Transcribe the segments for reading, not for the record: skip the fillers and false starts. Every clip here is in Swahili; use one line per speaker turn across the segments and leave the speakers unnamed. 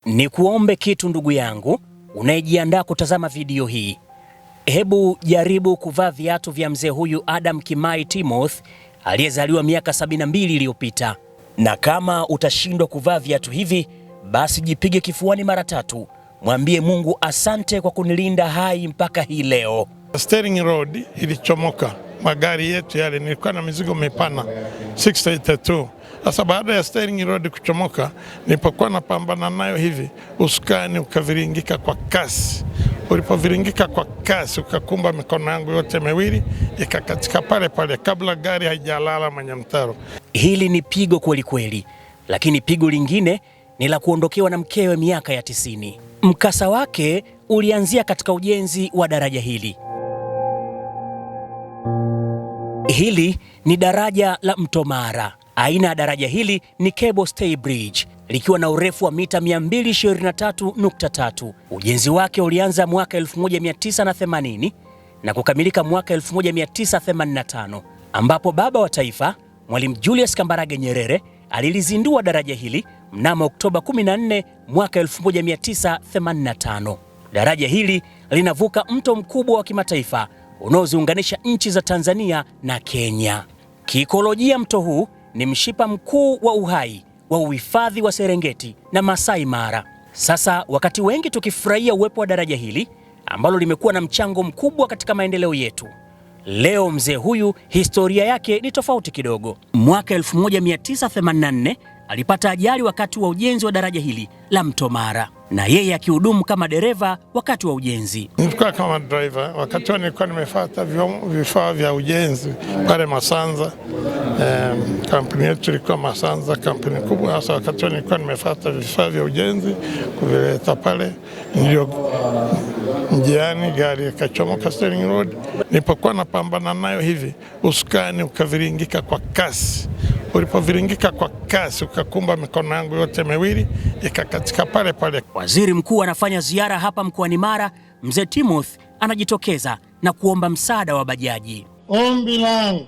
Nikuombe kitu ndugu yangu unayejiandaa kutazama video hii. Hebu jaribu kuvaa viatu vya mzee huyu Adam Kimai Timoth aliyezaliwa miaka 72 iliyopita. Na kama utashindwa kuvaa viatu hivi, basi jipige kifuani mara tatu, mwambie Mungu asante kwa kunilinda hai mpaka hii leo.
Steering rod ilichomoka, magari yetu yale, nilikuwa na mizigo mipana 682. Sasa baada ya steering rod kuchomoka, nilipokuwa napambana nayo hivi, usukani ukaviringika kwa kasi. Ulipoviringika kwa kasi, ukakumba mikono yangu yote miwili, ikakatika pale pale kabla gari haijalala mwenye mtaro.
Hili ni pigo kweli kweli, lakini pigo lingine ni la kuondokewa na mkewe miaka ya 90. Mkasa wake ulianzia katika ujenzi wa daraja hili. Hili ni daraja la Mto Mara. Aina ya daraja hili ni cable stay bridge likiwa na urefu wa mita 223.3. Ujenzi wake ulianza mwaka 1980 na kukamilika mwaka 1985 ambapo baba wa taifa Mwalimu Julius Kambarage Nyerere alilizindua daraja hili mnamo Oktoba 14 mwaka 1985. Daraja hili linavuka mto mkubwa wa kimataifa unaoziunganisha nchi za Tanzania na Kenya. Kiikolojia, mto huu ni mshipa mkuu wa uhai wa uhifadhi wa Serengeti na Masai Mara. Sasa wakati wengi tukifurahia uwepo wa daraja hili ambalo limekuwa na mchango mkubwa katika maendeleo yetu, leo mzee huyu historia yake ni tofauti kidogo. Mwaka 1984 alipata ajali wakati wa ujenzi wa daraja hili la Mto Mara, na yeye akihudumu kama dereva wakati wa ujenzi.
Nilikuwa kama driver wakati huo, nilikuwa nimefuata vifaa vya ujenzi pale Masanza. Kampuni yetu ilikuwa Masanza, kampuni kubwa. Hasa wakati huo nilikuwa nimefuata vifaa vya ujenzi kuvileta pale, ndio njiani gari ikachomoka steering rod. Nilipokuwa napambana nayo hivi, usukani ukaviringika kwa kasi. Ulipoviringika kwa kasi, ukakumba mikono yangu yote miwili, ikakatika pale pale.
Waziri mkuu anafanya ziara hapa mkoani Mara. Mzee Timoth anajitokeza na kuomba msaada wa bajaji.
Ombi langu,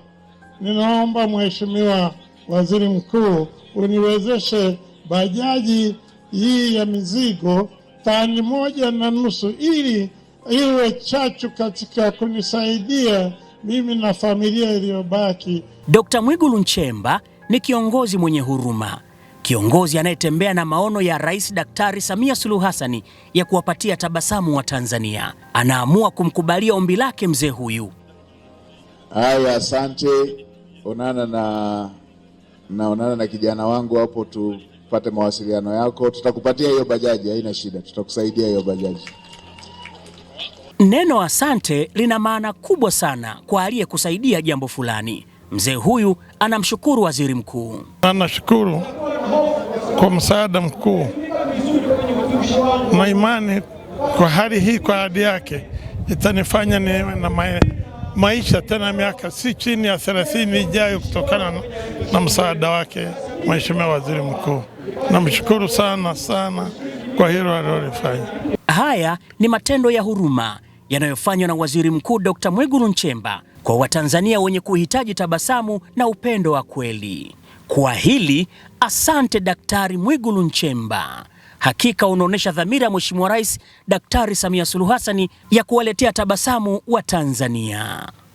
ninaomba Mheshimiwa Waziri Mkuu uniwezeshe bajaji hii ya mizigo tani 1.5 ili iwe chachu katika kunisaidia mimi na familia iliyobaki.
Dkt. Mwigulu Nchemba ni kiongozi mwenye huruma, kiongozi anayetembea na maono ya Rais Daktari Samia Suluhu Hassan ya kuwapatia tabasamu wa Tanzania. Anaamua kumkubalia ombi lake mzee huyu.
Haya, asante. Onana na naonana na kijana wangu hapo, tupate mawasiliano yako, tutakupatia hiyo bajaji, haina shida, tutakusaidia hiyo bajaji.
Neno asante lina maana kubwa sana kwa aliyekusaidia jambo fulani. Mzee huyu anamshukuru waziri mkuu.
Na nashukuru kwa msaada mkuu na imani kwa hali hii, kwa ahadi yake itanifanya niwe na maisha tena miaka si chini ya 30 ijayo kutokana na msaada wake Mheshimiwa Waziri Mkuu. Namshukuru sana sana kwa hilo alilolifanya.
Haya ni matendo ya huruma yanayofanywa na Waziri Mkuu Dr. Mwigulu Nchemba kwa Watanzania wenye kuhitaji tabasamu na upendo wa kweli. Kwa hili asante Daktari Mwigulu Nchemba. Hakika unaonyesha dhamira ya Mheshimiwa Rais Daktari Samia Suluhu Hassan ya kuwaletea tabasamu wa Tanzania.